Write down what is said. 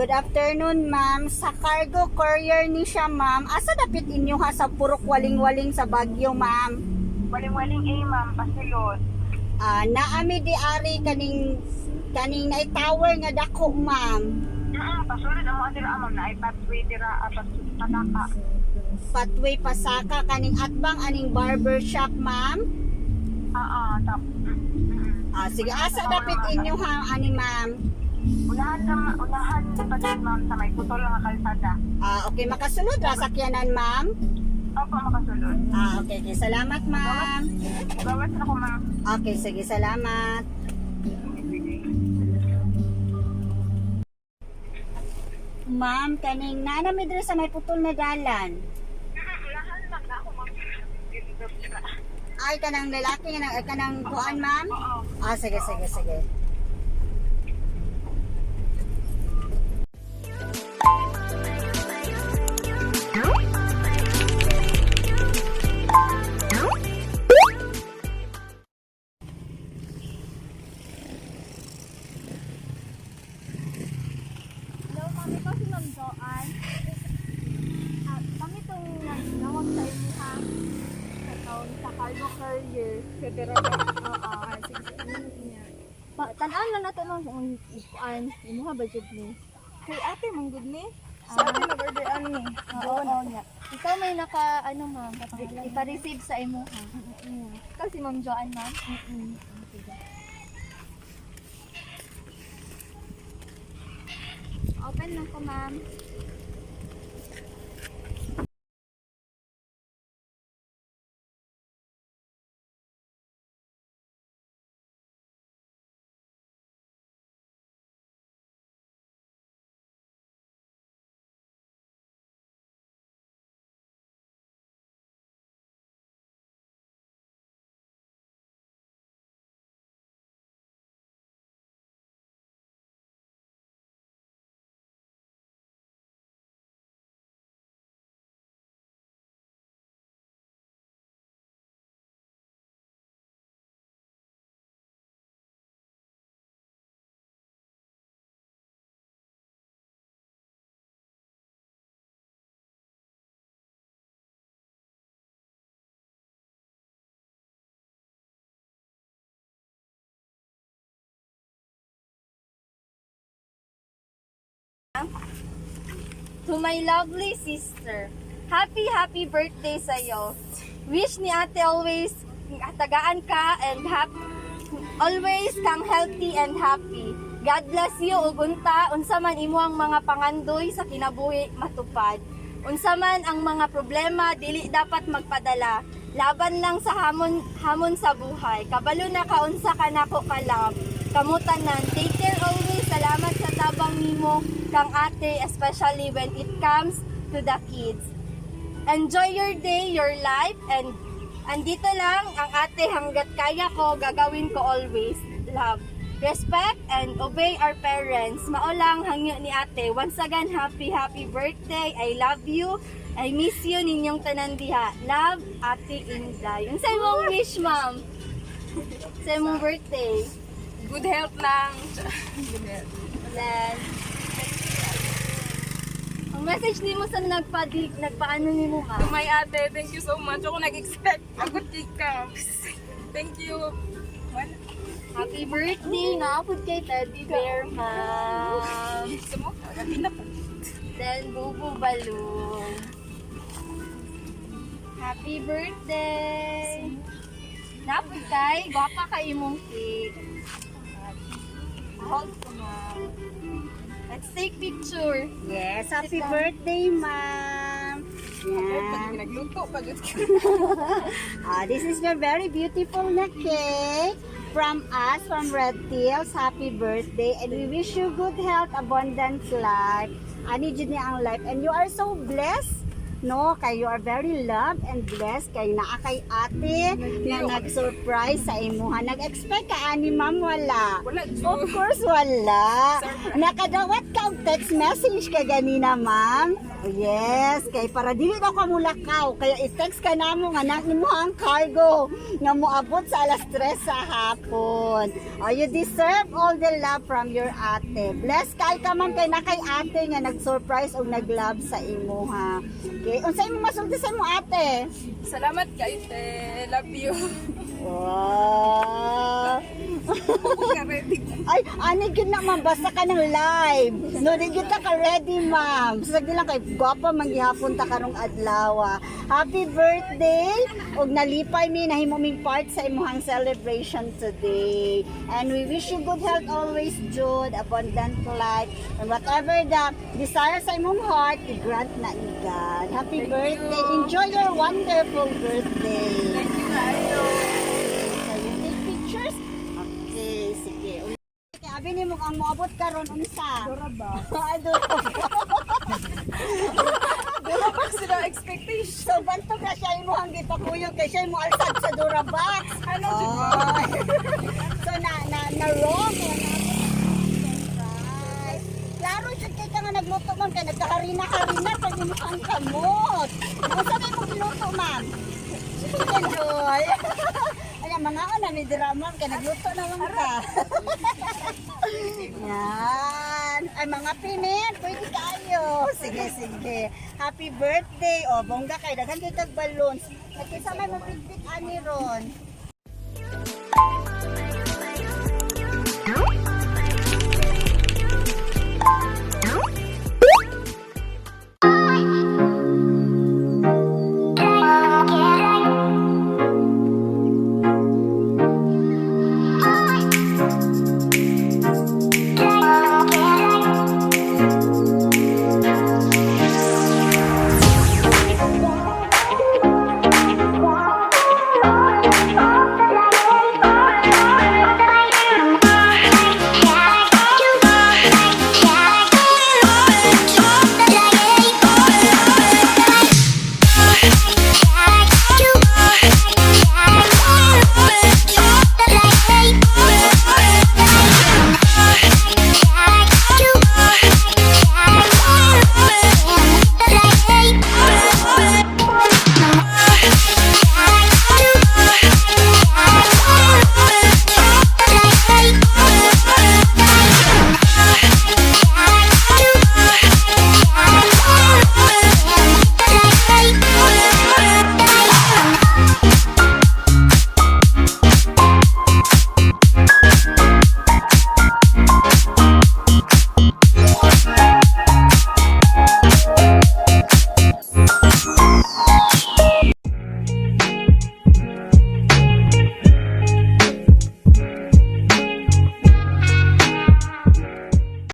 Good afternoon, ma'am. Sa cargo courier ni siya, ma'am. Asa dapit inyo ha sa Purok Waling-Waling sa Baguio, ma'am? Waling-waling A, ma'am. Pasulod. Ah, naami di ari kaning kaning na tower nga dako, ma'am. Pasulod ang mga dira, ma'am. Na ay pathway dira, pasulod pataka. Pathway pasaka kaning atbang aning barber shop, ma'am. Oo, tap. Ah, sige, asa dapit inyo ha ani, ma'am? Unahan na, unahan pa din, ma'am, sa may putol nga kalsada. Ah, okay, makasunod ra sakyanan, ma'am. Opo, makasulod. Ah, okay, okay. Salamat, ma'am. Gawas na ko, ma'am. Okay, sige, salamat. Ma'am, kaning naa mi diri sa may putol na dalan. Unahan lang na ako, ma'am. Ay, kanang lalaki nga ay, kanang kuan, ma'am? Oo. Ah, sige, sige, sige. Hello, ma'am. Ikaw si Ma'am Joanne. Ah, kami itong nagawag sa inyo ha. Sa taon, sa cargo courier. Sa dira. Oo. Ah, sige, sige. Ano niya? Tan-an lang nato ma'am kung kuan imuha budget ni. Kay ate, mong good ni. Sa ate, nag-order ano ni. Oo, oo niya. Ikaw may naka ano ma'am, ipa-receive sa imuha. Ikaw si Ma'am Joanne, ma'am. Sige. Open lang ko, ma'am. To my lovely sister, happy happy birthday sa'yo. Wish ni ate always tagaan ka and happy, always kang healthy and happy. God bless you ug unta unsa man imo ang mga pangandoy sa kinabuhi matupad. Unsa man ang mga problema dili dapat magpadala. Laban lang sa hamon hamon sa buhay. Kabalo na ka unsa ka nako ka love. Kamutanan, take care always. Salamat sa tabang nimo kang ate, especially when it comes to the kids. Enjoy your day, your life, and andito lang ang ate hanggat kaya ko, gagawin ko always. Love, respect, and obey our parents. Mao lang hangyo ni ate. Once again, happy, happy birthday. I love you. I miss you ninyong tanan diha. Love, Ate Inday. Unsay mong wish, ma'am? Sa imong birthday. Good health lang. Good health. Then, ang message nimo sa nagpa nagpaano nimo, ma'am? To my ate, thank you so much. Ako nag-expect. Agad ka. Thank you. Wala. Happy birthday! Naapod kay Teddy Bear, ma'am. Gusto mo? Happy na po. Then, Bubu Balloon. Happy birthday! Naapod kay, gwapa kay imong cake. Hold ko, ma'am. Let's take picture. Yes, happy birthday, ma'am. Yan. Nagluto pa. Ah, this is your very beautiful na cake from us, from Red Tails. Happy birthday and we wish you good health, abundant life. Ani jud ni ang life and you are so blessed. No, kay you are very loved and blessed kay naa kay ate nga nag-surprise sa imuha. Nag-expect ka ani ma'am wala? Wala, Of course wala. Nakadawat ka og text message ka ganina, ma'am. Oh, yes, kay para dili na ka mulakaw. Kaya i-text ka namo nga nang imo ang cargo nga moabot sa alas 3 sa hapon. Oh, you deserve all the love from your ate. Bless kay ka man kay na kay ate nga nag-surprise og nag-love sa imo ha. Okay, unsa imong masulti sa imong ate? Salamat kay te. Love you. Wow. Ako ka ready. Ay, ani gyud na, ma'am, basta ka ng live. No, di gyud ta ka ready, ma'am. So, sagdi lang kay gwapa man gihapon ta karong adlaw. Happy birthday ug nalipay mi nahimo ming part sa imong celebration today. And we wish you good health always, Jude, abundant life, and whatever the desire sa imong heart, i-grant na ni God. Happy Thank birthday. you. Enjoy your wonderful birthday. Thank you, kayo. So, you take pictures? Okay, sige. Okay, abi nimo ang moabot karon unsa? Dora ba? Ay, dura. Dora ba sila expectation? So bantog na siya imong gipakuyog kay siya mo alsad sa Dura box. Ano, di ba? Oh. So na na na wrong kay naabot ang surprise. Klaro jud kay ka nga nagluto, ma'am, kay nagkaharina-harina pag imong kamot. Unsa may imong giluto, ma'am? Chicken joy. Ay, mga na ni dira, ma'am, kay nagluto na man ka. Yan. Ay, mga pinin, pwede kayo. Sige, sige. Happy birthday. O, bongga kay. Daghan kay kag balloons. Nagkisa may mabitbit ani ron.